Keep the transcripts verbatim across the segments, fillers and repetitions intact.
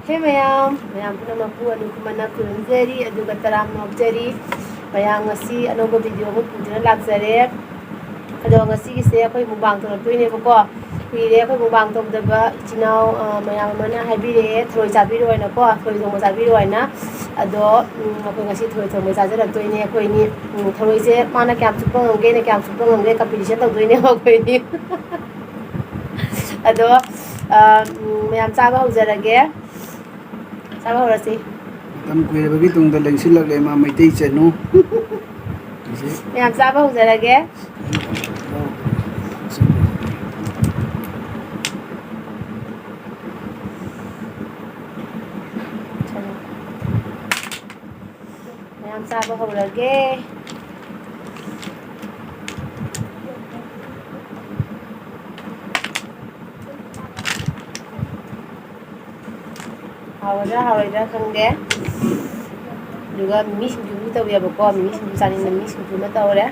ꯍꯦ ꯃꯌꯥꯝ, ꯃꯌꯥꯝ ꯄꯨꯝꯅꯃꯛꯄꯨ ꯑꯅꯤꯡ ꯈꯨꯃꯟꯅ ꯈꯨꯔꯨꯝꯖꯔꯤ, ꯑꯗꯨꯒ ꯇꯔꯥꯝꯅ ꯑꯣꯛꯆꯔꯤ꯫ ꯃꯌꯥꯝ ꯉꯁꯤ ꯑꯅꯧꯕ video ꯑꯃ ꯄꯨꯗꯨꯅ ꯂꯥꯛꯆꯔꯦ꯫ ꯑꯗꯣ ꯉꯁꯤꯒꯤꯁꯦ ꯑꯩꯈꯣꯏ mukbang ꯇꯧꯔꯛꯇꯣꯏꯅꯦꯕꯀꯣ꯫ ꯀꯨꯏꯔꯦ ꯑꯩꯈꯣꯏ mukbang ꯇꯧꯗꯕ꯫ ꯏꯆꯤꯟ ꯏꯅꯥꯎ, ꯑ, ꯃꯌꯥꯝ ꯑꯃꯅ ꯍꯥꯏꯕꯤꯔꯛꯑꯦ, ꯊꯔꯣꯏ ꯆꯥꯕꯤꯔꯣ ꯍꯥꯏꯅꯀꯣ, ꯊꯔꯣꯏ ꯊꯣꯡꯕ ꯆꯥꯕꯤꯔꯣ ꯍꯥꯏꯅ꯫ ꯑꯗꯣ, ꯎꯝ, ꯑꯩꯈꯣꯏ ꯉꯁꯤ ꯊꯔꯣꯏ ꯊꯣꯡꯕ ꯆꯥꯖꯔꯛꯇꯣꯏꯅꯦ ꯑꯩꯈꯣꯏꯅꯤ꯫ ꯎꯝ, ꯊꯔꯣꯏꯁꯦ ꯃꯥꯅ ꯀꯌꯥꯝ ꯆꯨꯞꯄ ꯉꯝꯒꯦ, ꯑꯩꯅ ꯀꯌꯥꯝ ꯆꯨꯞꯄ ꯉꯝꯒꯦ competition ꯇꯧꯗꯣꯏꯅꯦꯕ ꯑꯩꯈꯣꯏꯅꯤ꯫ ꯑꯗꯣ, ꯑ, ꯎꯝ, ꯃꯌꯥꯝ ꯆꯥꯕ ꯍꯧꯖꯔꯒꯦ꯫ ꯆꯥꯕ ꯍꯧꯔꯁꯤ꯫ ꯃꯇꯝ ꯀꯨꯏꯔꯕꯒꯤ ꯇꯨꯡꯗ ꯂꯦꯡꯁꯤꯜꯂꯛꯂꯦ ꯃꯥ ꯃꯩꯇꯩ ꯆꯅꯨ꯫ ꯃꯌꯥꯝ ꯆꯥꯕ ꯍꯧꯖꯔꯒꯦ꯫ ꯃꯌꯥꯝ ꯆꯥꯕ ꯍꯧꯔꯒꯦ꯫ ꯍꯥꯎꯒꯗ꯭ꯔꯥ ꯍꯥꯎꯔꯣꯏꯗ꯭ꯔꯥ ꯈꯪꯗꯦ꯫ ꯑꯗꯨꯒ ꯃꯤꯃꯤ ꯁꯤꯡꯖꯨ ꯑꯃ ꯇꯧꯋꯦꯕꯀꯣ, ꯃꯤꯃꯤ ꯁꯤꯡꯖꯨ ꯆꯥꯅꯤꯡꯕ ꯃꯤ ꯁꯤꯡꯖꯨ ꯑꯃ ꯇꯧꯔꯦ꯫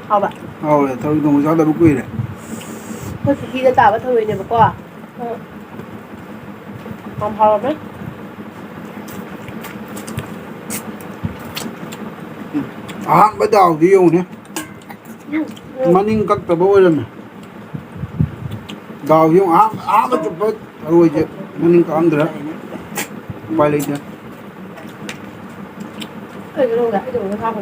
ꯍꯥꯎꯕ? ꯍꯥꯎꯔꯦ, ꯊꯔꯣꯏ ꯊꯣꯡꯕ ꯆꯥꯗꯕ ꯀꯨꯏꯔꯦ꯫ ꯑꯩꯈꯣꯏ ꯄꯨꯈ꯭ꯔꯤꯗ ꯇꯥꯕ ꯊꯔꯣꯏꯅꯦꯕꯀꯣ꯫ ꯌꯥꯝ ꯍꯥꯎꯔꯝꯃꯦ꯫ ꯑꯍꯥꯟꯕ ꯗꯥꯎꯗꯤ ꯌꯦꯡꯉꯨꯅꯦ꯫ ꯎꯝ, ꯎꯝ꯫ ꯃꯅꯤꯡ ꯀꯛꯇꯕ ꯑꯣꯏꯔꯝꯃꯦ꯫ ꯗꯥꯎꯗꯤ ꯌꯦꯡꯉꯨ, ꯑꯍꯥꯟꯕ, ꯑꯍꯥꯟꯕ ꯆꯨꯞꯄ ꯊꯔꯣꯏꯁꯦ ꯃꯅꯤꯡ ꯀꯛꯑꯝꯗ꯭ꯔꯦ꯫ ꯎꯄꯥꯏ ꯂꯩꯇꯦ꯫ ꯑꯩ ꯂꯧꯔꯦ, ꯑꯩ ꯀꯩꯅꯣꯗ ꯊꯥꯈꯣ꯫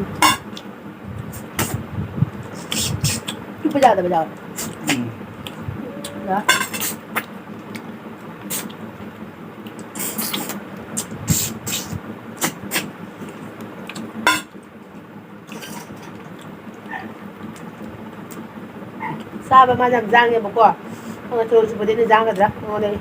ꯆꯨꯞꯄ ꯌꯥꯗꯕ ꯌꯥꯎꯋꯦ꯫ ꯎꯝ꯫ ꯌꯥ꯫ ꯆꯥꯕ ꯃꯥꯁꯦ ꯌꯥꯝ ꯌꯥꯡꯉꯦꯕꯀꯣ꯫ ꯈꯪꯗꯦ, ꯊꯔꯣꯏ ꯆꯨꯞꯄꯗꯤ ꯑꯩꯅ ꯌꯥꯡꯒꯗ꯭ꯔꯥ ꯃꯉꯣꯟꯗꯒꯤ꯫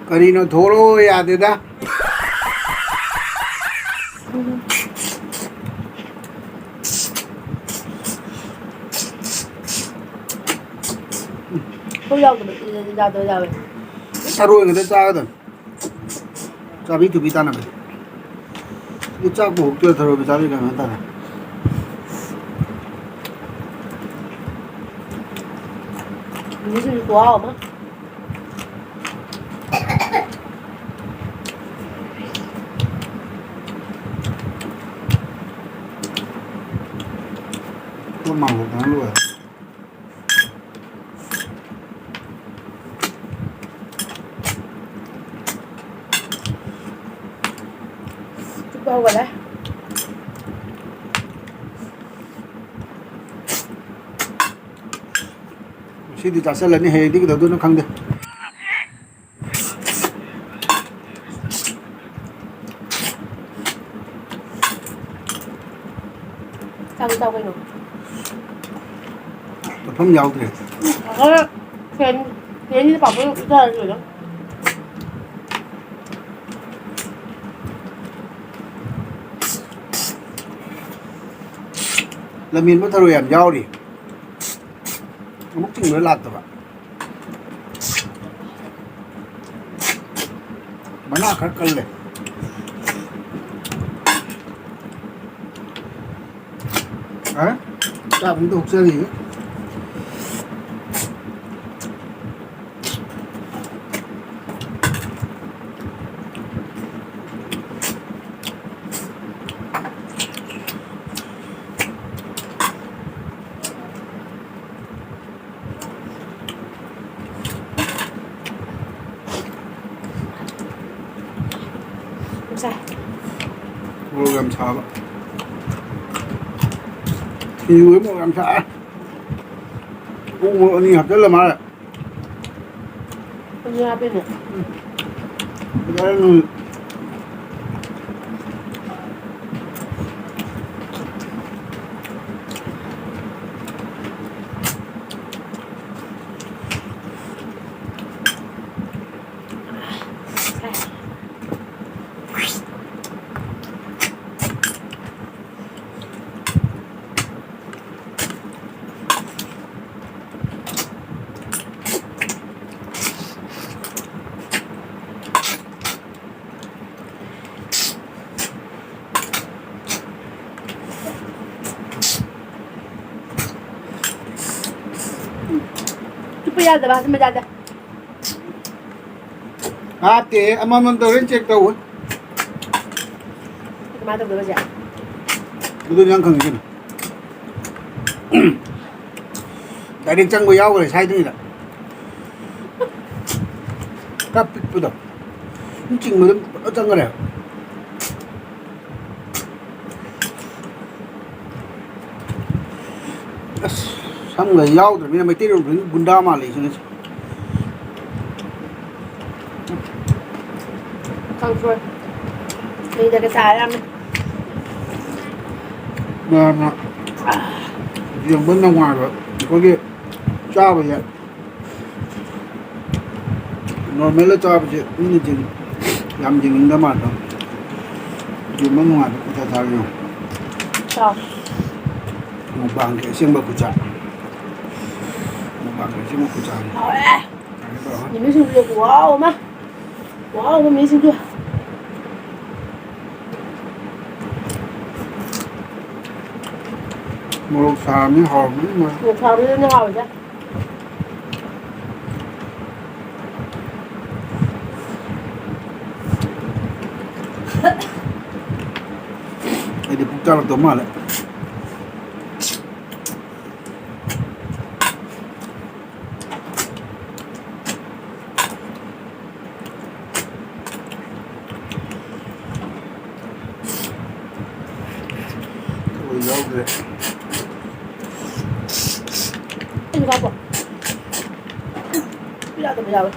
ꯀꯔꯤꯅꯣ ꯊꯣꯛꯂꯛꯑꯣ ꯌꯥꯗꯦꯗ꯫ ꯊꯔꯣꯏ ꯌꯥꯎꯗꯕ, ꯌꯥꯗꯕ ꯌꯥꯎꯋꯦ꯫ ꯊꯔꯣꯏ ꯈꯛꯇ ꯆꯥꯒꯗꯕꯅꯤ꯫ ꯆꯥꯕꯤ ꯇꯨꯕꯤ ꯇꯥꯟꯅꯕꯗꯤ꯫ ꯑꯗꯨ ꯆꯥꯛꯄꯨ ꯍꯧꯛꯇꯣꯏꯔ ꯊꯔꯣꯏꯕꯨ ꯆꯥꯕꯤ ꯀꯩꯅꯣ ꯇꯥꯔꯦ꯫ ꯉꯁꯤꯗꯤ ꯈꯨꯍꯥꯎ ꯑꯃ꯫ ꯄꯣꯠ ꯃꯥꯟꯕ ꯈꯔ ꯂꯣꯏꯔꯦ꯫ ꯆꯨꯞꯄ ꯍꯧꯒꯠꯂꯦ꯫ ꯉꯁꯤꯗꯤ ꯆꯥꯁꯤꯜꯂꯅꯤ, ꯍꯌꯦꯡꯗꯤ ꯀꯩꯗꯧꯗꯣꯏꯅꯣ ꯈꯪꯗꯦ꯫ ꯆꯥꯒꯦ ꯆꯥꯎ ꯀꯩꯅꯣ꯫ ꯃꯐꯝ ꯌꯥꯎꯗ꯭ꯔꯦ꯫ ꯎꯝ, ꯉꯁꯥꯏ ꯐꯦꯟ, ꯐꯦꯟꯁꯤꯗ ꯄꯥꯐꯣꯔ ꯄꯤꯊꯔ ꯂꯣꯏꯔꯦ꯫ ꯂꯝꯍꯦꯟꯕ ꯊꯔꯣꯏ ꯌꯥꯝ ꯌꯥꯎꯔꯤ꯫ ꯑꯃꯨꯛ ꯆꯤꯡꯕꯗ ꯂꯥꯛꯇꯕ꯫ ꯃꯅꯥ ꯈꯔ ꯀꯜꯂꯦ꯫ ꯑ? ꯆꯥꯛ ꯑꯃꯨꯛꯇ ꯍꯨꯛꯆꯔꯤꯌꯦ꯫ ꯃꯣꯔꯣꯛ ꯌꯥꯝ ꯁꯥꯕ꯫ ꯁꯤꯡꯖꯨꯁꯦ ꯃꯣꯔꯣꯛ ꯌꯥꯝ ꯁꯥꯏ꯫ ꯎ ꯃꯣꯔꯣꯛ ꯑꯅꯤ ꯍꯥꯞꯆꯜꯂ ꯃꯥꯜꯂꯦ꯫ ꯑꯅꯤ ꯍꯥꯞꯄꯤꯅꯦ꯫ ꯎꯝ꯫ ꯐꯖꯅ ꯌꯥꯗꯕ ꯍꯥꯞꯆꯤꯟꯕ ꯌꯥꯗꯦ꯫ ꯍꯥꯞꯇꯦ, ꯑꯃꯃꯝꯇ ꯍꯣꯔꯦꯟ check ꯇꯧ꯫ ꯀꯃꯥꯏꯅ ꯇꯧꯗꯣꯏꯕ ꯁꯦ? ꯑꯗꯨꯗꯤ ꯅꯪ ꯈꯪꯉꯤ ꯀꯩꯅꯣ꯫ Direct ꯆꯪꯕ ꯌꯥꯎꯈ꯭ꯔꯦ ꯁꯥꯏꯗꯅꯤꯗ꯫ ꯈꯔ ꯄꯤꯛꯄꯗꯣ꯫ ꯑꯗꯨꯝ ꯆꯤꯡꯕꯗ ꯄꯨꯂꯞ ꯆꯪꯈ꯭ꯔꯦ꯫ ꯑꯁ, ꯁꯝꯒ ꯌꯥꯎꯗ꯭ꯔꯕꯅꯤꯅ ꯃꯩꯇꯩꯔꯣꯟ ꯈꯨꯗꯤꯡ ꯒꯨꯟꯗꯥ ꯃꯥꯜꯂꯦ ꯁꯤꯅ꯫ ꯀꯥꯡꯁꯣꯏ꯫ ꯃꯤꯗꯒ ꯆꯥ ꯌꯥꯝꯃꯦ꯫ ꯃꯌꯥꯝꯅ ꯌꯦꯡꯕ ꯅꯨꯡꯉꯥꯏꯕ ꯑꯩꯈꯣꯏꯒꯤ ꯆꯥꯕꯁꯦ꯫ Normal ꯆꯥꯕꯁꯦ ꯃꯤꯅ ꯌꯦꯡ-, ꯌꯥꯝ ꯌꯦꯡꯅꯤꯡꯗꯕ ꯃꯥꯜꯂꯦ꯫ ꯌꯦꯡꯕ ꯅꯨꯡꯉꯥꯏꯕ ꯈꯨꯠꯆꯥ ꯆꯥꯕ ꯌꯦꯡꯉꯣ꯫ ꯆꯥꯎ꯫ Mukbangꯒꯤ ꯑꯁꯦꯡꯕ ꯈꯨꯠꯆꯥ꯫ Mukbangꯒꯤ ꯑꯁꯦꯡꯕ ꯈꯨꯠꯆꯥꯅꯤ꯫ ꯍꯥꯎꯔꯦ꯫ ꯀꯩꯅꯣ ꯇꯧꯔꯒ꯫ ꯃꯤꯃꯤ ꯁꯤꯡꯖꯨ ꯈꯨꯍꯥꯎ ꯑꯃ꯫ ꯈꯨꯍꯥꯎ ꯑꯃ ꯃꯤꯃꯤ ꯁꯤꯡꯖꯨ꯫ ꯃꯣꯔꯣꯛ ꯁꯥꯕꯅꯤ ꯍꯥꯎꯕꯅꯤ ꯃꯣꯔꯣꯛ꯫ ꯃꯣꯔꯣꯛ ꯁꯥꯕꯗꯨꯅ ꯍꯥꯎꯋꯤꯗ꯫ ꯑꯩꯗꯤ ꯄꯨꯛ ꯆꯥꯔꯛꯇꯧ ꯃꯥꯜꯂꯦ꯫ ꯊꯔꯣꯏ ꯌꯥꯎꯗ꯭ꯔꯦ꯫ ꯌꯥꯗꯕ ꯌꯥꯎꯋꯦ꯫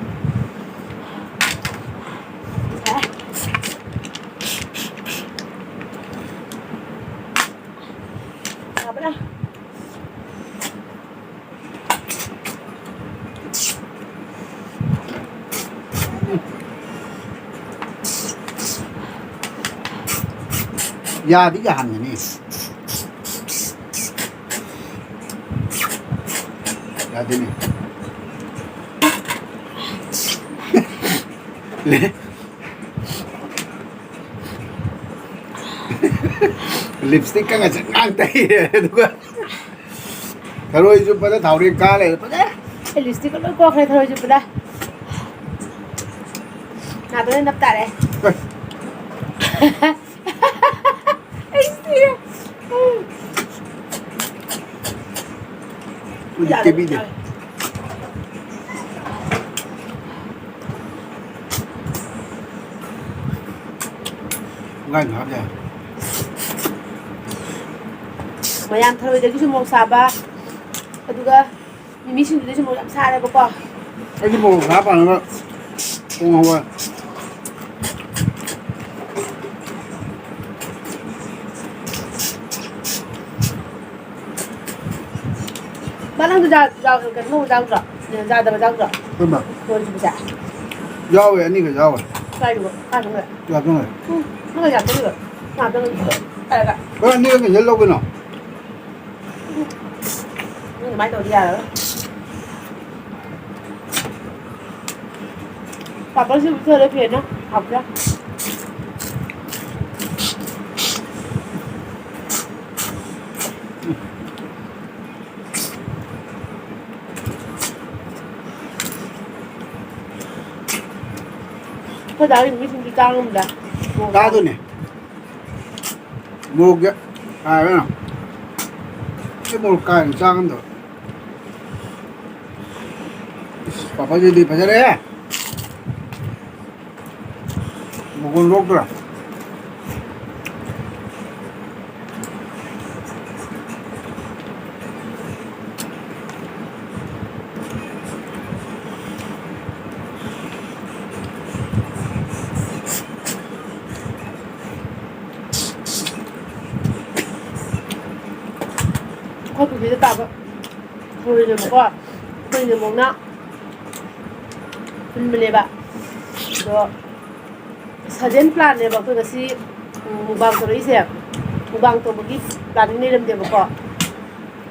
ꯌꯥꯕ꯭ꯔꯥ? ꯌꯥꯗꯤ ꯌꯥꯍꯟꯒꯅꯤ꯫ ꯌꯥꯗꯦꯅꯦ꯫ Lipstickꯀ ꯉꯁꯪ ꯉꯥꯡ ꯇꯩꯔꯦ, ꯑꯗꯨꯒ ꯊꯔꯣꯏꯁꯨ ꯐꯖ ꯊꯥꯎꯔꯦꯛ ꯀꯥ ꯂꯩꯔꯦ, ꯐꯖꯔꯦ꯫ ꯑꯩ lipstickꯀ ꯂꯣꯏ ꯀꯣꯛꯈ꯭ꯔꯦ, ꯊꯔꯣꯏ ꯆꯨꯞꯄꯗ꯫ ꯅꯥꯇꯣꯟꯗ ꯅꯞ ꯇꯥꯔꯦ꯫ ꯑꯦ꯫ ꯑꯩ ꯁꯤꯔꯦ꯫ ꯎꯝ꯫ ꯑꯩꯈꯣꯏꯗꯤ ꯌꯥꯔꯦ, ꯀꯦꯕꯤꯗꯦ꯫ ꯌꯥꯔꯦ꯫ ꯄꯨꯡꯈꯥꯏ ꯑꯃ ꯍꯥꯞ ꯌꯥꯏ꯫ ꯃꯌꯥꯝ ꯊꯔꯣꯏꯗꯒꯤꯁꯨ ꯃꯣꯔꯣꯛ ꯁꯥꯕ, ꯑꯗꯨꯒ ꯃꯤꯃꯤ ꯁꯤꯡꯖꯨꯗꯁꯨ ꯃꯣꯔꯣꯛ ꯌꯥꯝ ꯁꯥꯔꯦꯕꯀꯣ꯫ ꯑꯩꯗꯤ ꯃꯣꯔꯣꯛ ꯁꯥꯕ ꯄꯥꯝꯃꯒ ꯄꯣꯡ ꯍꯧꯕ꯫ ꯃꯥ ꯅꯪꯁꯨ ꯌꯥ-, ꯌꯥ-, ꯀꯩꯅꯣ ꯇꯧꯕ ꯌꯥꯎꯗ꯭ꯔꯣ? ꯌꯥꯗꯕ ꯌꯥꯎꯗ꯭ꯔꯣ? ꯀꯔꯝꯕ? ꯊꯔꯣꯏ ꯆꯨꯞꯄꯁꯦ? ꯌꯥꯎꯋꯦ, ꯑꯅꯤꯈꯛ ꯌꯥꯎꯋꯦ꯫ ꯀꯥꯏꯗꯅꯣ? ꯀꯥꯏꯗꯅꯣ? ꯌꯥꯗꯣꯏꯅꯦ꯫ ꯎꯝ, ꯅꯪꯅ ꯌꯥꯗꯣꯏꯅꯣ? ꯌꯥꯗꯣꯏꯅꯣ? ꯍꯥꯏꯔꯒ꯫ ꯍꯣꯏ, ꯑꯅꯤꯈꯛ ꯌꯦꯜ ꯂꯧ ꯀꯩꯅꯣ꯫ ꯎꯝ, ꯑꯗꯨꯃꯥꯏꯅ ꯇꯧꯗꯤ ꯌꯥꯔꯔꯣꯏ꯫ ꯄꯥꯄꯔꯁꯨ ꯄꯤꯊꯣꯛꯑꯗꯤ ꯐꯩꯅ, ꯍꯥꯎꯇ꯭ꯔꯥ? ꯑꯩꯈꯣꯏ ꯗꯥꯒꯤ ꯃꯤꯁꯤꯡꯗꯤ ꯆꯥ ꯉꯝꯗ꯭ꯔꯦ꯫ ꯆꯥꯗꯣꯏꯅꯦ꯫ ꯃꯣꯔꯣꯛꯁꯦ ꯍꯥꯏꯔꯒꯅ ꯑꯩ ꯃꯣꯔꯣꯛ ꯀꯥ ꯍꯦꯟꯅ ꯆꯥ ꯉꯝꯗꯕ꯫ ꯏꯁ, ꯄꯥꯐꯣꯔꯁꯤꯗꯤ ꯐꯖꯔꯦꯍꯦ꯫ ꯃꯒꯨꯟ ꯂꯣꯛꯇ꯭ꯔꯥ? ꯑꯩꯈꯣꯏ ꯄꯨꯈ꯭ꯔꯤꯗ ꯇꯥꯕ ꯊꯔꯣꯏꯅꯦꯕꯀꯣ꯫ ꯑꯩꯈꯣꯏ ꯅꯦꯝꯕꯣꯛꯅ ꯍꯨꯟꯕꯅꯦꯕ꯫ ꯑꯗꯣ sudden planꯅꯦꯕ ꯑꯩꯈꯣꯏ ꯉꯁꯤ, ꯎꯝ, mukbang ꯇꯧꯔꯛꯏꯁꯦ꯫ Mukbang ꯇꯧꯕꯒꯤ planning ꯂꯩꯔꯝꯗꯦꯕꯀꯣ꯫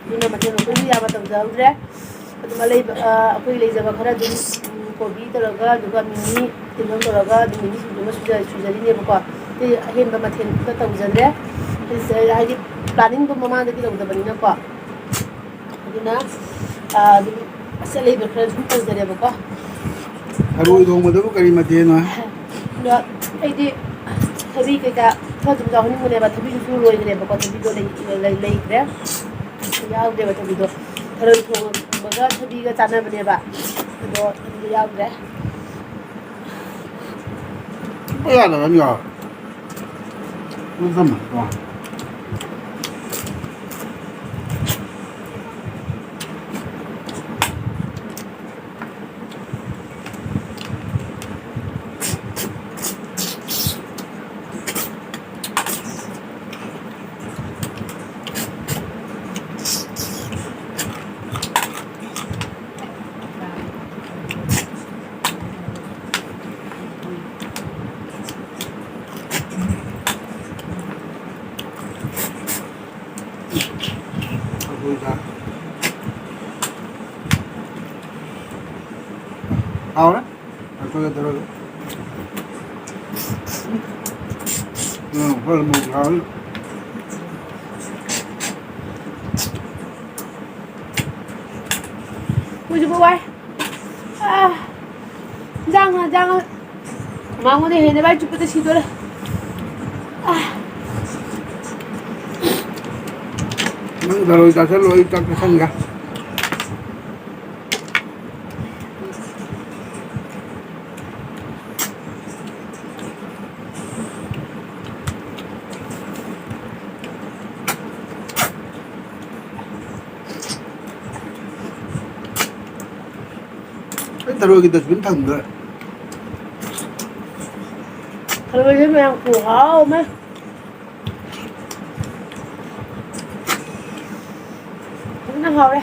ꯑꯗꯨꯅ ꯃꯊꯦꯜ ꯂꯨꯀꯣꯏꯁꯨ ꯌꯥꯝꯅ ꯇꯧꯖꯍꯧꯗ꯭ꯔꯦ꯫ ꯑꯗꯨꯝ ꯑꯂꯩꯕ, ꯑ, ꯑꯩꯈꯣꯏ ꯂꯩꯖꯕ ꯈꯔ ꯑꯗꯨꯝ, ꯎꯝ, ꯀꯣꯕꯤ ꯇꯧꯔꯒ, ꯑꯗꯨꯒ ꯃꯤꯃꯤ ꯇꯤꯜꯍꯧ ꯇꯧꯔꯒ ꯑꯗꯨꯝ ꯃꯤꯃꯤ ꯁꯤꯡꯖꯨ ꯑꯃ ꯁꯨꯖ-, ꯁꯨꯖꯔꯤꯅꯦꯕꯀꯣ꯫ ꯑꯇꯩ ꯑꯍꯦꯟꯕ ꯃꯊꯦꯜ ꯑꯝꯇ ꯇꯧꯖꯗ꯭ꯔꯦ꯫ ꯑꯩꯁꯦ ꯍꯥꯏꯗꯤ planningꯗꯣ ꯃꯃꯥꯡꯗꯒꯤ ꯇꯧꯗꯕꯅꯤꯅꯀꯣ꯫ ꯑꯗꯨꯅ, ꯑ, ꯑꯗꯨꯝ ꯑꯁ, ꯑꯂꯩꯕ ꯈꯔ ꯁꯨꯝ ꯇꯧꯖꯔꯦꯕꯀꯣ꯫ ꯊꯔꯣꯏ ꯊꯣꯡꯕꯗꯕꯨ ꯀꯔꯤ ꯃꯊꯦꯜꯅꯣ? ꯑꯗꯣ ꯑꯩꯗꯤ ꯊꯕꯤ ꯀꯩꯀꯥ ꯈꯔ ꯑꯗꯨꯝ ꯌꯥꯎꯍꯟꯅꯤꯡꯕꯅꯦꯕ꯫ ꯊꯕꯤꯗꯨꯁꯨ ꯂꯣꯏꯈ꯭ꯔꯦꯕꯀꯣ, ꯊꯕꯤꯗꯣ ꯂꯩ-, ꯂꯩ-, ꯂꯩꯇ꯭ꯔꯦ꯫ ꯌꯥꯎꯗꯦꯕ ꯊꯕꯤꯗꯣ꯫ ꯊꯔꯣꯏ ꯊꯣꯡꯕꯒ ꯊꯕꯤꯒ ꯆꯥꯟꯅꯕꯅꯦꯕ꯫ ꯑꯗꯣ ꯊꯕꯤꯗꯣ ꯌꯥꯎꯗ꯭ꯔꯦ꯫ ꯆꯨꯞꯄ ꯌꯥꯗꯕ ꯑꯃ ꯌꯥꯎꯔꯦ꯫ ꯑꯗꯨ ꯆꯝꯃꯦ꯫ ꯍꯥꯎꯔꯦ꯫ ꯀꯥꯡꯁꯣꯏꯒ ꯇꯧꯔꯒ꯫ ꯎꯝ, ꯍꯣꯏ, ꯃꯣꯔꯣꯛ ꯁꯥꯕꯅ꯫ ꯍꯧꯖꯤꯛꯐꯥꯎ ꯋꯥꯏ꯫ ꯑꯥ, ꯏꯟꯖꯥꯡ, ꯏꯟꯖꯥꯡ ꯃꯉꯣꯟꯗ ꯍꯦꯟꯅ ꯚꯥꯏ ꯆꯨꯞꯄꯗ ꯁꯤꯗꯣꯔꯦ꯫ ꯑꯥ꯫ ꯅꯪ ꯊꯔꯣꯏ ꯆꯥꯁꯜꯂꯣ, ꯑꯩ ꯆꯥꯛ ꯆꯥꯁꯟꯒꯦ꯫ ꯑꯩ ꯊꯔꯣꯏꯒꯤ dustbin ꯊꯝꯈ꯭ꯔꯦ꯫ ꯊꯔꯣꯏꯁꯦ ꯃꯌꯥꯝ ꯈꯨꯍꯥꯎ ꯑꯃ꯫ ꯐꯖꯅ ꯍꯥꯎꯔꯦ꯫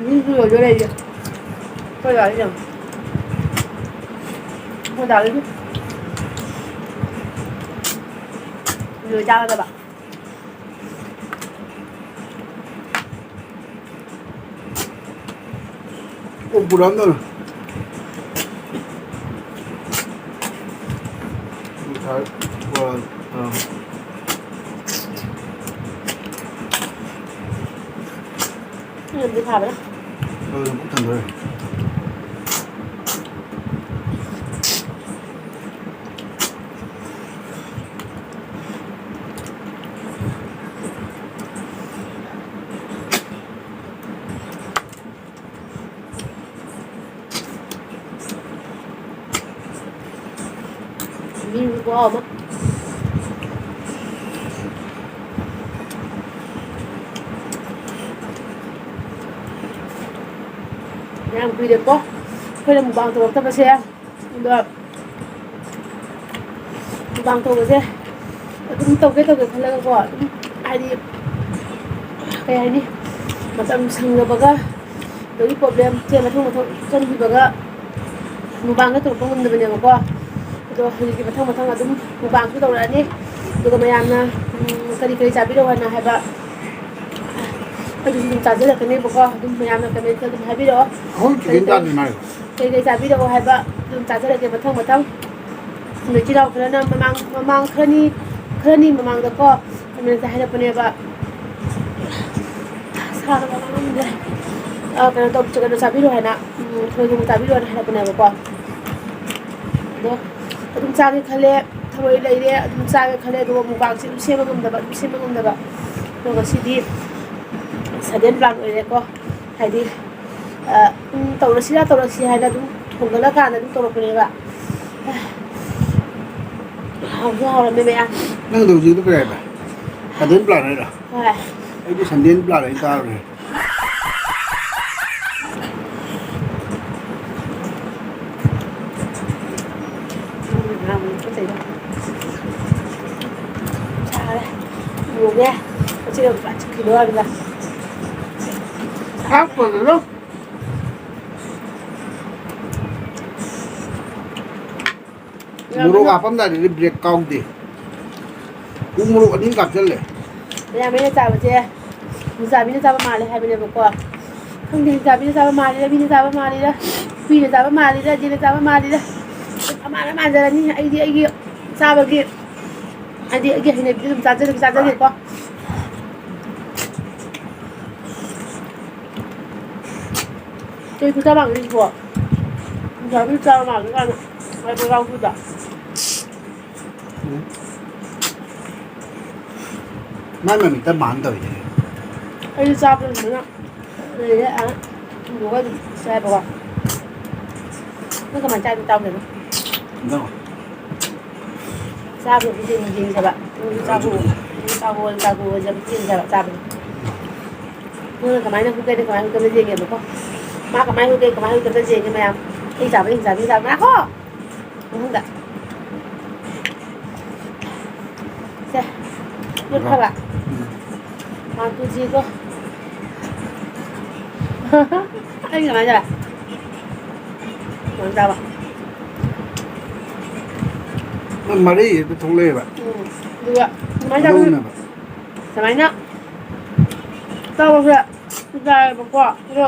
ꯃꯤꯁꯨ ꯂꯣꯏꯗꯣꯔꯦ ꯑꯩꯁꯦ꯫ ꯑꯩꯈꯣꯏ ꯗꯥꯒꯤ ꯌꯦꯡꯉꯨ꯫ ꯑꯩꯈꯣꯏ ꯗꯥꯒꯤꯁꯨ ꯂꯣꯏ ꯆꯥꯒꯗꯕ꯫ ꯑꯣ, ꯄꯨꯔꯛꯑꯝꯗꯣꯏꯅꯦ꯫ ꯁꯥꯔ, ꯕꯣꯔꯥ, ꯑꯥ꯫ ꯌꯥꯝꯗꯤ ꯁꯥꯕ꯭ꯔꯥ? ꯑꯗꯨꯅ ꯄꯨꯛ ꯊꯟꯗꯣꯔꯦ꯫ ꯃꯤꯁꯨ ꯈꯨꯍꯥꯎ ꯑꯃ꯫ ꯌꯥꯝ ꯀꯨꯏꯔꯦꯀꯣ ꯑꯩꯈꯣꯏꯅ ꯃꯨꯛꯕꯥꯡ ꯇꯧꯔꯛꯇꯕꯁꯦ꯫ ꯑꯗꯣ ꯃꯨꯛꯕꯥꯡ ꯇꯧꯕꯁꯦ ꯑꯗꯨꯝ ꯇꯧꯒꯦ ꯇꯧꯒꯦ ꯈꯜꯂꯒꯀꯣ, ꯑꯗꯨꯝ ꯍꯥꯏꯗꯤ ꯀꯩ ꯍꯥꯏꯅꯤ, ꯃꯇꯝ ꯁꯪꯗꯕꯒ ꯑꯗꯒꯤ problem ꯁꯦ ꯃꯊꯪ ꯃꯊꯪ ꯆꯪꯈꯤꯕꯒ ꯃꯨꯛꯕꯥꯡꯒ ꯇꯧꯔꯛꯄ ꯉꯝꯗꯕꯅꯦꯕꯀꯣ꯫ ꯑꯗꯣ ꯍꯧꯖꯤꯛꯇꯤ ꯃꯊꯪ ꯃꯊꯪ ꯑꯗꯨꯝ ꯃꯨꯛꯕꯥꯡꯁꯨ ꯇꯧꯔꯛꯑꯅꯤ꯫ ꯑꯗꯨꯒ ꯃꯌꯥꯝꯅ, ꯎꯝ, ꯀꯔꯤ ꯀꯔꯤ ꯆꯥꯕꯤꯔꯛꯑꯣ ꯍꯥꯏꯅ ꯍꯥꯏꯕ, ꯑꯗꯨꯁꯨ ꯑꯗꯨꯝ ꯆꯥꯖꯔꯛꯀꯅꯦꯕꯀꯣ꯫ ꯑꯗꯨꯝ ꯃꯌꯥꯝꯅ comment ꯇ ꯑꯗꯨꯝ ꯍꯥꯏꯕꯤꯔꯛꯑꯣ꯫ ꯑꯩꯈꯣꯏ ꯀꯔꯤ chicken ꯀꯔꯤ ꯆꯥꯗ꯭ꯔꯤ ꯃꯥꯜꯂꯦ꯫ ꯀꯩ ꯀꯩ ꯆꯥꯕꯤꯔꯛꯑꯣ ꯍꯥꯏꯕ ꯑꯗꯨꯝ ꯆꯥꯖꯔꯛꯀꯦ ꯃꯊꯪ ꯃꯊꯪ꯫ ꯑꯗꯣ ꯏꯆꯤꯜ ꯏꯅꯥꯎ ꯈꯔꯅ ꯃꯃꯥꯡ, ꯃꯃꯥꯡ ꯈꯔꯅꯤ, ꯈꯔꯅꯤ ꯃꯃꯥꯡꯗꯀꯣ comment ꯇ ꯍꯥꯏꯔꯛꯄꯅꯦꯕ꯫ ꯁꯥꯅ ꯃꯔꯣꯜ ꯑꯃ ꯑ, ꯀꯩꯅꯣ ꯇꯧ-, ꯀꯩꯅꯣ ꯆꯥꯕꯤꯔꯣ ꯍꯥꯏꯅ, ꯎꯝ, ꯊꯔꯣꯏ ꯊꯣꯡꯕ ꯆꯥꯕꯤꯔꯣ ꯍꯥꯏꯅ ꯍꯥꯏꯔꯛꯄꯅꯦꯕꯀꯣ꯫ ꯑꯗꯣ ꯑꯗꯨꯝ ꯆꯥꯒꯦ ꯈꯜꯂꯦ, ꯊꯔꯣꯏ ꯂꯩꯔꯦ, ꯑꯗꯨꯝ ꯆꯥꯒꯦ ꯈꯜꯂꯦ, ꯑꯗꯨꯒ ꯃꯨꯛꯕꯥꯡꯁꯦ ꯑꯗꯨꯝ ꯁꯦꯝꯕ ꯉꯝꯗꯕ, ꯑꯗꯨꯝ ꯁꯦꯝꯕ ꯉꯝꯗꯕ꯫ ꯑꯗꯣ ꯉꯁꯤꯗꯤ sudden plan ꯑꯣꯏꯔꯦꯀꯣ꯫ ꯍꯥꯏꯗꯤ, ꯑ, ꯎꯝ, ꯇꯧꯔꯁꯤꯔꯥ ꯇꯧꯔꯁꯤ ꯍꯥꯏꯅ ꯑꯗꯨꯝ ꯊꯣꯡꯒꯠꯂꯀꯥꯟꯗ ꯑꯗꯨꯝ ꯇꯧꯔꯛꯄꯅꯦꯕ꯫ ꯍꯥꯎꯁꯨ ꯍꯥꯎꯔꯝꯃꯦ ꯃꯌꯥꯝ꯫ ꯅꯪ ꯇꯧꯁꯤꯗꯣ ꯀꯩ ꯍꯥꯏꯕ? Sudden plan ꯍꯥꯏꯔꯣ? ꯍꯣꯏ꯫ ꯑꯩꯗꯤ sudden plan ꯍꯥꯏꯅ ꯇꯥꯔꯨꯔꯦ꯫ ꯁꯥꯔꯦ꯫ ꯃꯨꯔꯦ꯫ ꯉꯁꯤꯒ ꯄꯨꯔꯥ ꯆꯤꯛꯈꯤꯗꯣꯏ ꯋꯥꯅꯤꯗ꯫ ꯍꯥꯞꯄꯅꯨ꯫ ꯃꯣꯔꯣꯛ ꯍꯥꯞꯄꯝꯗꯥꯏꯗꯗꯤ break ꯀꯥꯎꯗꯦ꯫ ꯎ ꯃꯣꯔꯣꯛ ꯑꯅꯤ ꯀꯥꯞꯆꯜꯂꯦ꯫ ꯃꯌꯥꯝ ꯑꯩꯅ ꯆꯥꯕꯁꯦ ꯅꯤꯁꯥꯕꯤꯅ ꯆꯥꯕ ꯃꯥꯜꯂꯦ ꯍꯥꯏꯕꯅꯦꯕꯀꯣ꯫ ꯈꯪꯗꯦ, ꯅꯤꯁꯥꯕꯤꯅ ꯆꯥꯕ ꯃꯥꯜꯂꯤꯔ, ꯃꯤꯅ ꯆꯥꯕ ꯃꯥꯜꯂꯤꯔ, ꯍꯨꯏꯅ ꯆꯥꯕ ꯃꯥꯜꯂꯤꯔ, ꯌꯦꯟꯅ ꯆꯥꯕ ꯃꯥꯜꯂꯤꯔ, ꯑꯃꯥꯏꯅ ꯃꯥꯟꯖꯔꯅꯤ꯫ ꯑꯩꯗꯤ ꯑꯩꯒꯤ ꯆꯥꯕꯒꯤ ꯍꯥꯏꯗꯤ ꯑꯩꯒꯤ ꯍꯩꯅꯕꯤꯗꯤ ꯑꯗꯨꯝ ꯆꯥꯖꯔꯒ ꯆꯥꯖꯒꯦꯀꯣ꯫ ꯀꯩ ꯈꯨꯆꯥ ꯃꯥꯟꯒꯦ ꯁꯤꯕꯣ? ꯏꯟꯖꯥꯡ ꯆꯥꯕ ꯃꯥꯟꯒꯦ ꯀꯥꯏꯅ ꯍꯥꯏꯕ ꯌꯥꯎꯗꯨꯗ꯫ ꯎꯝ꯫ ꯃꯥꯏ ꯃꯃꯤꯠꯇ ꯃꯥꯟ ꯇꯧꯔꯤꯁꯦ꯫ ꯑꯩꯁꯨ ꯆꯥꯕꯗ ꯑꯗꯨꯃꯥꯏꯅ ꯂꯩꯔꯦ, ꯑꯥ, ꯊꯤꯜꯂꯒ ꯑꯗꯨꯝ ꯆꯥꯏꯕꯀꯣ꯫ ꯅꯪ ꯀꯃꯥꯏꯅ ꯆꯥꯏꯅꯣ ꯇꯥꯎꯗꯦꯅ? ꯏꯟꯖꯥꯡ꯫ ꯆꯥꯕꯗꯤ ꯌꯦꯡ-, ꯌꯦꯡꯖꯕ꯫ ꯅꯪꯁꯨ ꯆꯥꯈꯣ, ꯅꯪꯁꯨ ꯆꯥꯈꯣ, ꯆꯥꯈꯣ ꯍꯥꯏꯕ ꯌꯦꯡꯖꯕ ꯆꯥꯕꯗꯤ꯫ ꯅꯪꯅ ꯀꯃꯥꯏꯅ ꯍꯨꯠꯀꯦꯗ ꯀꯃꯥꯏꯅ ꯍꯨꯠꯀꯦꯗ ꯌꯦꯡꯉꯦꯕꯀꯣ꯫ ꯃꯥ ꯀꯃꯥꯏꯅ ꯍꯨꯠꯀꯦ ꯀꯃꯥꯏꯅ ꯍꯨꯠꯀꯦꯗ ꯌꯦꯡꯉꯦ ꯃꯌꯥꯝ꯫ ꯑꯩ ꯆꯥꯕ, ꯑꯩ ꯆꯥꯕ, ꯑꯩ ꯆꯥꯕ꯫ ꯉꯥꯏꯈꯣ! ꯃꯅꯨꯡꯗ꯫ ꯁꯦ꯫ ꯂꯨꯞꯈ꯭ꯔꯕ? ꯎꯝ꯫ One, two, three, go꯫ ꯑꯩ ꯀꯃꯥꯏꯅ ꯇꯧꯔꯦ? ꯀꯃꯥꯏꯅ ꯆꯥꯕ? ꯃꯥ ꯃꯔꯩ ꯍꯦꯛꯇ ꯊꯣꯛꯂꯛꯑꯦꯕ꯫ ꯎꯝ꯫ ꯑꯗꯨꯒ ꯁꯨꯃꯥꯏꯅ ꯇꯧꯔꯒ ꯂꯧꯅꯕ꯫ ꯁꯨꯃꯥꯏꯅ ꯇꯧꯔꯒ ꯆꯥꯏꯌꯦꯕꯀꯣ꯫ ꯑꯗꯣ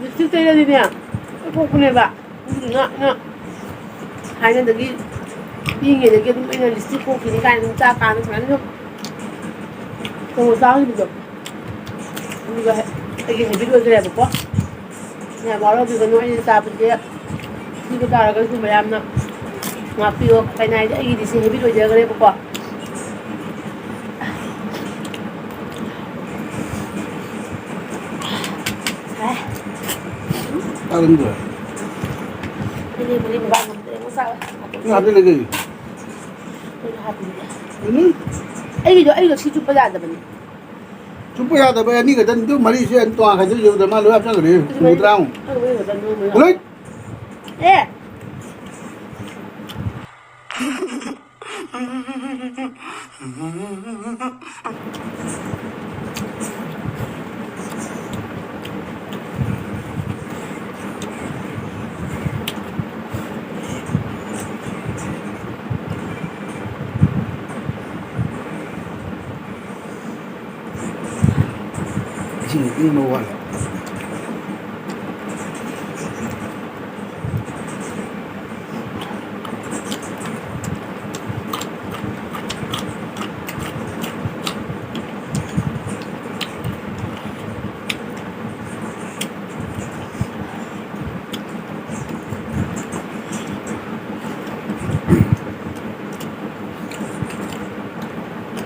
ꯂꯤꯞꯁꯇꯤꯛ ꯇꯩꯔꯗꯤꯅꯦ ꯂꯣꯏ ꯀꯣꯛꯄꯅꯦꯕ꯫ ꯑꯗꯨꯗꯨꯅ ꯑꯩꯅ ꯊꯥꯏꯅꯗꯒꯤ ꯄꯤꯛꯏꯉꯩꯗꯒꯤ ꯑꯗꯨꯝ ꯑꯩꯅ ꯂꯤꯞꯁꯇꯤꯛ ꯀꯣꯛꯈꯤꯅꯤ ꯀꯥꯏꯅ ꯑꯗꯨꯝ ꯆꯥꯛ ꯀꯥꯟꯗ ꯁꯨꯃꯥꯏꯅ ꯁꯨꯝ ꯊꯣꯡꯉ ꯆꯥꯈꯤꯕꯗꯣ꯫ ꯑꯗꯨꯒ ꯑꯩꯒꯤ ꯍꯦꯕꯤꯠ ꯑꯣꯏꯈ꯭ꯔꯦꯕꯀꯣ꯫ ꯌꯥꯝ ꯋꯥꯔꯧꯕꯤꯒꯅꯨ, ꯑꯩꯅ ꯆꯥꯕꯁꯦ ꯊꯤꯕ ꯇꯥꯔꯒꯁꯨ ꯃꯌꯥꯝꯅ ꯉꯥꯛꯄꯤꯌꯣ꯫ ꯀꯩꯅꯣ ꯍꯥꯏꯗꯤ ꯑꯩꯒꯤꯗꯤ ꯁꯤ ꯍꯦꯕꯤꯠ ꯑꯣꯏꯖꯈ꯭ꯔꯦꯕꯀꯣ꯫ ꯁꯥꯏ꯫ ꯆꯥꯔꯝꯗ꯭ꯔꯦ꯫ ꯃꯤꯅꯤꯠ ꯃꯔꯤ ꯃꯉꯥ ꯉꯝꯗ꯭ꯔꯦ, ꯑꯃꯨꯛ ꯆꯥꯔꯣ꯫ ꯅꯪ ꯍꯥꯞꯆꯤꯜꯂꯦ ꯀꯩꯒꯤ? ꯑꯩꯅ ꯍꯥꯞꯄꯤꯅꯦ꯫ ꯎꯝ꯫ ꯑꯩꯒꯤꯗꯣ, ꯑꯩꯒꯤꯗꯣ ꯁꯤ ꯆꯨꯞꯄ ꯌꯥꯗꯕꯅꯤ꯫ ꯆꯨꯞꯄ ꯌꯥꯗꯕ ꯑꯅꯤ ꯈꯛꯇꯅꯤ, ꯑꯗꯨ ꯃꯔꯤꯁꯦ ꯑꯩꯅ ꯇꯣꯉꯥꯟ ꯈꯥꯏꯗꯣꯛꯏꯁꯦ ꯎꯗ꯭ꯔꯥ? ꯃꯥ ꯂꯣꯏ ꯍꯥꯞꯆꯟꯈ꯭ꯔꯦ꯫ ꯑꯗꯨ ꯃꯔꯤ-, ꯍꯨꯝꯐꯨꯇꯔꯥꯃꯨꯛ꯫ ꯑꯗꯨ ꯃꯔꯤ ꯈꯛꯇꯅꯤ ꯅꯣꯏꯅ꯫ ꯂꯣꯏ꯫ ꯑꯦ! ꯏꯁꯤꯡ ꯏꯪꯕ ꯋꯥꯠꯂꯦ꯫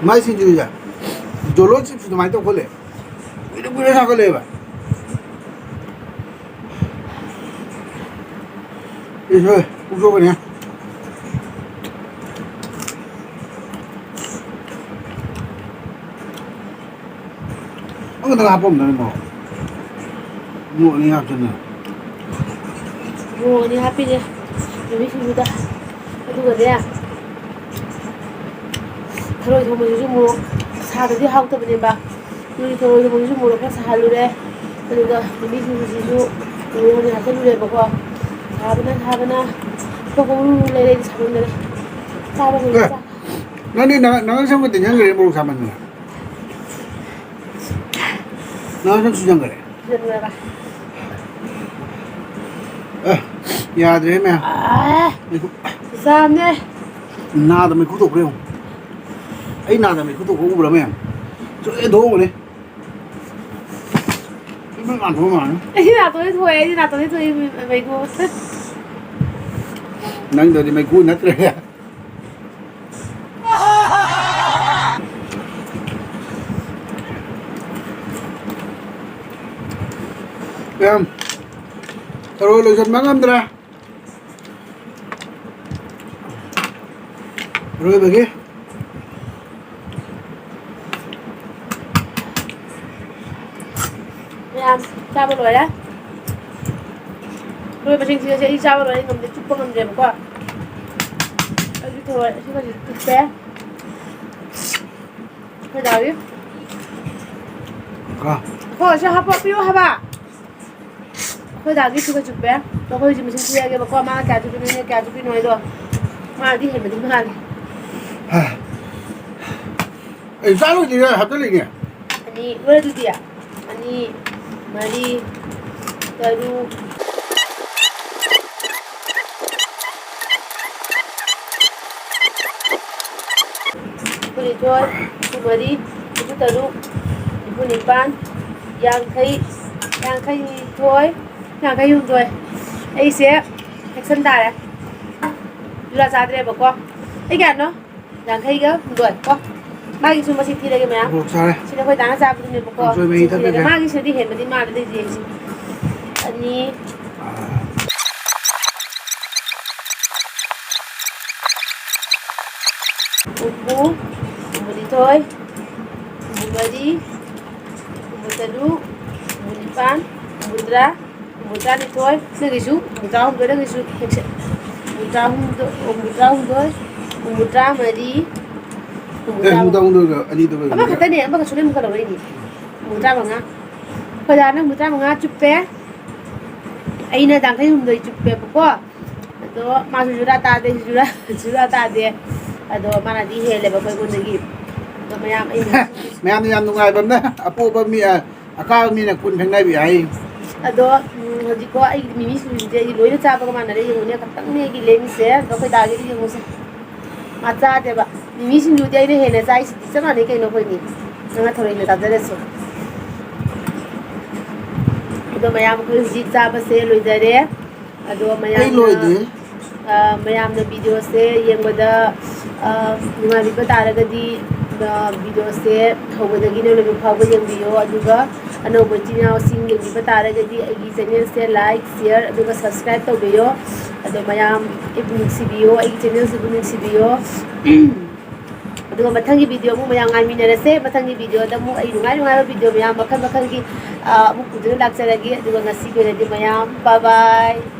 ꯃꯥꯏ ꯁꯤꯡꯖꯨꯁꯦ ꯖꯣꯂꯣ ꯆꯤꯞꯁ ꯑꯗꯨꯃꯥꯏꯅ ꯇꯧ ꯈꯣꯠꯂꯦ꯫ ꯀꯨꯏꯅ ꯀꯨꯏꯅ ꯁꯥꯒꯠꯂꯛꯑꯦꯕ꯫ ꯏꯁ, ꯍꯣꯏ, ꯄꯨꯛ ꯁꯣꯛꯀꯅꯤ꯫ ꯑꯃꯈꯛꯇꯪ ꯍꯥꯞꯄꯝꯗꯅ ꯃꯣꯔꯣꯛ꯫ ꯃꯣꯔꯣꯛ ꯑꯅꯤ ꯍꯥꯞꯆꯤꯟꯅ꯫ ꯃꯣꯔꯣꯛ ꯑꯅꯤ ꯍꯥꯞꯄꯤꯅꯦ ꯅꯨꯃꯤꯠ ꯁꯤꯡꯖꯨꯗ꯫ ꯑꯗꯨꯒꯅꯦ, ꯊꯔꯣꯏ ꯊꯣꯡꯕꯁꯤꯁꯨ ꯃꯣꯔꯣꯛ ꯁꯥꯗꯗꯤ ꯍꯥꯎꯇꯕꯅꯦꯕ꯫ ꯑꯗꯨꯒꯤ ꯊꯔꯣꯏ ꯊꯣꯡꯕꯁꯤꯁꯨ ꯃꯣꯔꯣꯛ ꯈꯔ ꯁꯥꯍꯜꯂꯨꯔꯦ꯫ ꯑꯗꯨꯒ ꯅꯨꯃꯤꯠ ꯁꯤꯡꯖꯨꯁꯤꯁꯨ ꯃꯣꯔꯣꯛ ꯑꯅꯤ ꯍꯥꯞꯆꯤꯜꯂꯨꯔꯦꯕꯀꯣ꯫ ꯁꯥꯕꯅ, ꯁꯥꯕꯅ ꯂꯨꯄꯥ ꯍꯨꯝꯐꯨ ꯂꯩꯔꯦ ꯑꯩꯗꯤ ꯁꯥꯃꯟꯗꯅ꯫ ꯆꯥꯕ ꯉꯝꯗꯦ, ꯑꯦ, ꯆꯥ-, ꯅꯪꯗꯤ ꯅꯪ, ꯅꯪ ꯁꯝꯒ ꯇꯤꯡꯁꯟꯈ꯭ꯔꯦ ꯃꯣꯔꯣꯛ ꯁꯥꯃꯟꯗꯅ꯫ ꯅꯪ ꯁꯝ ꯁꯨꯖꯟꯈ꯭ꯔꯦ꯫ ꯁꯨꯖꯟꯈ꯭ꯔꯕ? ꯑꯦ, ꯌꯥꯗ꯭ꯔꯦꯍꯦ ꯃꯌꯥꯝ꯫ ꯑꯥ, ꯃꯩꯈꯨ-, ꯆꯥꯝꯅꯦ꯫ ꯅꯥꯗ ꯃꯩꯈꯨ ꯊꯣꯛꯈ꯭ꯔꯦ ꯌꯦꯡꯉꯨ꯫ ꯑꯩ ꯅꯥꯗ ꯃꯩꯈꯨ ꯊꯣꯛꯄ ꯎꯕ꯭ꯔꯥ ꯃꯌꯥꯝ? ꯆꯨꯝꯅ ꯊꯣꯛꯑꯝꯒꯅꯤ꯫ ꯏꯃꯥ ꯅꯥꯇꯣꯟ ꯃꯥꯜꯂꯦ꯫ ꯑꯩꯗꯤ ꯅꯥꯇꯣꯟꯗꯤ ꯊꯣꯛꯑꯦ, ꯑꯩꯗꯤ ꯅꯥꯇꯣꯟꯗꯤ ꯊꯣꯛꯑꯦ, ꯃꯩꯈꯨ꯫ ꯅꯪꯗꯗꯤ ꯃꯩꯈꯨ ꯅꯠꯇ꯭ꯔꯦ꯫ ꯃꯌꯥꯝ, ꯊꯔꯣꯏ ꯂꯣꯏꯁꯤꯟꯕ ꯉꯝꯗ꯭ꯔꯦ꯫ ꯑꯔꯣꯏꯕꯒꯤ꯫ ꯃꯌꯥꯝ ꯆꯥꯕ ꯂꯣꯏꯔꯦ꯫ ꯂꯣꯏꯕꯁꯤꯡꯁꯦ ꯑꯩ ꯆꯥꯕ ꯂꯣꯏꯔꯦ, ꯉꯝꯗꯦ, ꯆꯨꯞꯄ ꯉꯝꯗꯦꯕꯀꯣ꯫ ꯑꯩꯁꯨ ꯊꯔꯣꯏ ꯑꯁꯤꯃꯁꯨ ꯆꯨꯞꯄꯦ꯫ ꯑꯩꯈꯣꯏ ꯗꯥꯒꯤ꯫ ꯀꯣ꯫ ꯍꯣ, ꯁꯤ ꯍꯥꯄꯛꯄꯤꯌꯣ ꯍꯥꯏꯕ꯫ ꯑꯩꯈꯣꯏ ꯗꯥꯒꯤ ꯁꯤꯒ ꯆꯨꯞꯄꯦ꯫ ꯑꯩꯈꯣꯏ ꯍꯧꯖꯤꯛ ꯃꯁꯤꯡ ꯊꯤꯔꯛꯑꯒꯦꯕꯀꯣ, ꯃꯥꯅ ꯀꯌꯥ ꯆꯨꯞꯄꯤꯅꯣ, ꯑꯩꯅ ꯀꯌꯥ ꯆꯨꯞꯄꯤꯅꯣ ꯍꯥꯏꯗꯣ꯫ ꯃꯥꯅꯗꯤ ꯍꯦꯟꯕꯗꯤ ꯃꯥꯜꯂꯦ꯫ ꯑꯩ ꯆꯥ ꯂꯣꯏꯗ꯭ꯔꯤꯉꯩ ꯍꯥꯞꯆꯜꯂꯛꯏꯅꯦ꯫ ꯑꯅꯤ, ꯂꯣꯏꯔꯦ ꯑꯗꯨꯗꯤ꯫ ꯑꯅꯤ, ꯃꯔꯤ, ꯇꯔꯨꯛ, ꯅꯤꯐꯨꯅꯤꯊꯣꯏ, ꯅꯤꯐꯨꯃꯔꯤ, ꯅꯤꯐꯨꯇꯔꯨꯛ, ꯅꯤꯐꯨꯅꯤꯄꯥꯟ, ꯌꯥꯡꯈꯩ, ꯌꯥꯡꯈꯩꯅꯤꯊꯣꯏ, ꯌꯥꯡꯈꯩꯍꯨꯝꯗꯣꯏ꯫ ꯑꯩꯁꯦ action ꯇꯥꯔꯦ꯫ ꯖꯨꯂꯥ ꯆꯥꯗ꯭ꯔꯦꯕꯀꯣ꯫ ꯑꯩ ꯀꯌꯥꯅꯣ? ꯌꯥꯡꯈꯩꯒ ꯍꯨꯝꯗꯣꯏ ꯀꯣ꯫ ꯃꯥꯒꯤꯁꯨ ꯃꯁꯤꯡ ꯊꯤꯔꯒꯦ ꯃꯌꯥꯝ꯫ ꯃꯣꯔꯣꯛ ꯁꯥꯔꯦ꯫ ꯁꯤꯅ ꯑꯩꯈꯣꯏ ꯗꯥꯅ ꯆꯥꯕꯗꯨꯅꯦꯕꯀꯣ꯫ ꯀꯥꯡꯁꯣꯏ ꯃꯍꯤ ꯁꯤ ꯊꯤꯔꯒꯦ꯫ ꯊꯛꯀꯦꯁꯦ꯫ ꯃꯥꯒꯤꯁꯤꯗꯤ ꯍꯦꯟꯕꯗꯤ ꯃꯥꯜꯂꯦ, ꯑꯗꯨꯏꯁꯨ ꯌꯦꯡꯁꯤ꯫ ꯑꯅꯤ꯫ ꯑꯥ꯫ ꯍꯨꯝꯐꯨ, ꯍꯨꯝꯐꯨꯅꯤꯊꯣꯏ, ꯍꯨꯝꯐꯨꯃꯔꯤ, ꯍꯨꯝꯐꯨꯇꯔꯨꯛ, ꯍꯨꯝꯐꯨꯅꯤꯄꯥꯟ, ꯍꯨꯝꯐꯨꯇꯔꯥ, ꯍꯨꯝꯐꯨꯇꯔꯥꯅꯤꯊꯣꯏ, ꯅꯪꯒꯤꯁꯨ ꯍꯨꯝꯐꯨꯇꯔꯥꯍꯨꯝꯗꯣꯏ, ꯅꯪꯒꯤꯁꯨ ꯍꯨꯝꯐꯨꯇꯔꯥꯍꯨꯝꯗꯣꯏ, ꯍꯨꯝꯐꯨꯇꯔꯥꯃꯔꯤ, ꯑꯦ, ꯍꯨꯝꯐꯨꯇꯔꯥꯃꯉꯥ꯫ ꯍꯨꯝꯐꯨꯇꯔꯥꯍꯨꯝꯗꯣꯏꯒ ꯑꯅꯤꯗꯨꯒ ꯌꯦꯡꯉꯨꯅꯦ꯫ ꯑꯃꯈꯛꯇꯅꯦ, ꯑꯃꯈꯛꯁꯨ ꯅꯪ ꯀꯩꯗꯧꯔꯛꯏꯅꯦ? ꯍꯨꯝꯐꯨꯇꯔꯥꯃꯉꯥ꯫ ꯑꯩꯈꯣꯏ ꯗꯥꯅ ꯍꯨꯝꯐꯨꯇꯔꯥꯃꯉꯥ ꯆꯨꯞꯄꯦ꯫ ꯑꯩꯅ ꯌꯥꯡꯈꯩ ꯍꯨꯝꯗꯣꯏ ꯆꯨꯞꯄꯦꯕꯀꯣ꯫ ꯑꯗꯣ ꯃꯥꯁꯨ ꯖꯨꯔꯥ ꯇꯥꯗꯦ, ꯖꯨꯔꯥ, ꯖꯨꯔꯥ ꯇꯥꯗꯦ꯫ ꯑꯗꯣ ꯃꯥꯅꯗꯤ ꯍꯦꯜꯂꯦꯕꯀꯣ ꯑꯩꯉꯣꯟꯗꯒꯤ꯫ ꯑꯗꯣ ꯃꯌꯥꯝ ꯑꯩꯅ ꯃꯌꯥꯝꯅ ꯌꯥꯝ ꯅꯨꯡꯉꯥꯏꯕ ꯑꯃꯅ ꯑꯄꯣꯕ ꯃꯤ, ꯑ, ꯑꯀꯥꯕ ꯃꯤꯅ ꯀꯨꯟ ꯈꯪꯅꯕꯤ ꯍꯥꯏ꯫ ꯑꯗꯣ, ꯎꯝ, ꯍꯧꯖꯤꯛꯀꯣ ꯑꯩꯒꯤ ꯃꯤꯃꯤ ꯁꯤꯡꯖꯨꯁꯦ ꯑꯩꯗꯤ ꯂꯣꯏꯅ ꯆꯥꯕꯒ ꯃꯥꯟꯅꯔꯦ꯫ ꯌꯦꯡꯉꯨꯅꯦ, ꯈꯛꯇꯪꯅꯦ ꯑꯩꯒꯤ ꯂꯦꯝꯃꯤꯁꯦ꯫ ꯑꯗꯣ ꯑꯩꯈꯣꯏ ꯗꯥꯒꯤꯗꯤ ꯌꯦꯡꯉꯨꯁꯦ꯫ ꯃꯥ ꯆꯥꯗꯦꯕ꯫ ꯃꯤꯃꯤ ꯁꯤꯡꯖꯨꯗꯤ ꯑꯩꯅ ꯍꯦꯟꯅ ꯆꯥꯏꯁꯤꯗꯤ꯫ ꯆꯞ ꯃꯥꯟꯅꯩ ꯀꯩꯅꯣ ꯑꯩꯈꯣꯏꯅꯤ꯫ ꯅꯪꯅ ꯊꯣꯔꯛꯏꯅ ꯆꯥꯖꯔꯁꯨ꯫ ꯑꯗꯣ ꯃꯌꯥꯝ ꯑꯩꯈꯣꯏ ꯍꯧꯖꯤꯛ ꯆꯥꯕꯁꯦ ꯂꯣꯏꯖꯔꯦ꯫ ꯑꯗꯣ ꯑꯩ ꯃꯌꯥꯝꯅ, ꯂꯣꯏꯗꯦ꯫ ꯑ, ꯃꯌꯥꯝꯅ ꯚꯤꯗꯤꯑꯣꯁꯦ ꯌꯦꯡꯕꯗ, ꯑ, ꯅꯨꯡꯉꯥꯏꯕꯤꯕ ꯇꯥꯔꯒꯗꯤ, ꯑ, ꯚꯤꯗꯤꯑꯣꯁꯦ ꯍꯧꯕꯗꯒꯤꯅ ꯂꯣꯏꯕ ꯐꯥꯎꯕ ꯌꯦꯡꯕꯤꯌꯣ꯫ ꯑꯗꯨꯒ ꯑꯅꯧꯕ ꯏꯆꯤꯟ ꯏꯅꯥꯎꯁꯤꯡ ꯌꯦꯡꯕꯤꯕ ꯇꯥꯔꯒꯗꯤ ꯑꯩꯒꯤ ꯆꯦꯅꯦꯜꯁꯦ like, share, ꯑꯗꯨꯒ subscribe ꯇꯧꯕꯤꯌꯣ꯫ ꯑꯗꯣ ꯃꯌꯥꯝ ꯑꯩꯕꯨ ꯅꯨꯡꯁꯤꯕꯤꯌꯣ, ꯑꯩꯒꯤ ꯆꯦꯅꯦꯜꯁꯤꯕꯨ ꯅꯨꯡꯁꯤꯕꯤꯌꯣ꯫ ꯑꯗꯨꯒ ꯃꯊꯪꯒꯤ ꯚꯤꯗꯤꯑꯣ ꯑꯃꯨꯛ ꯃꯌꯥꯝ ꯉꯥꯏꯃꯤꯟꯅꯔꯁꯦ꯫ ꯃꯊꯪꯒꯤ ꯚꯤꯗꯤꯑꯣꯗ ꯑꯃꯨꯛ ꯑꯩ ꯅꯨꯡꯉꯥꯏ ꯅꯨꯡꯉꯥꯏꯕ ꯚꯤꯗꯤꯑꯣ ꯃꯌꯥꯝ ꯃꯈꯜ ꯃꯈꯜꯒꯤ, ꯑ, ꯑꯃꯨꯛ ꯄꯨꯗꯨꯅ ꯂꯥꯛꯆꯔꯒꯦ꯫ ꯑꯗꯨꯒ ꯉꯁꯤꯒꯤ ꯑꯣꯏꯅꯗꯤ ꯃꯌꯥꯝ bye bye꯫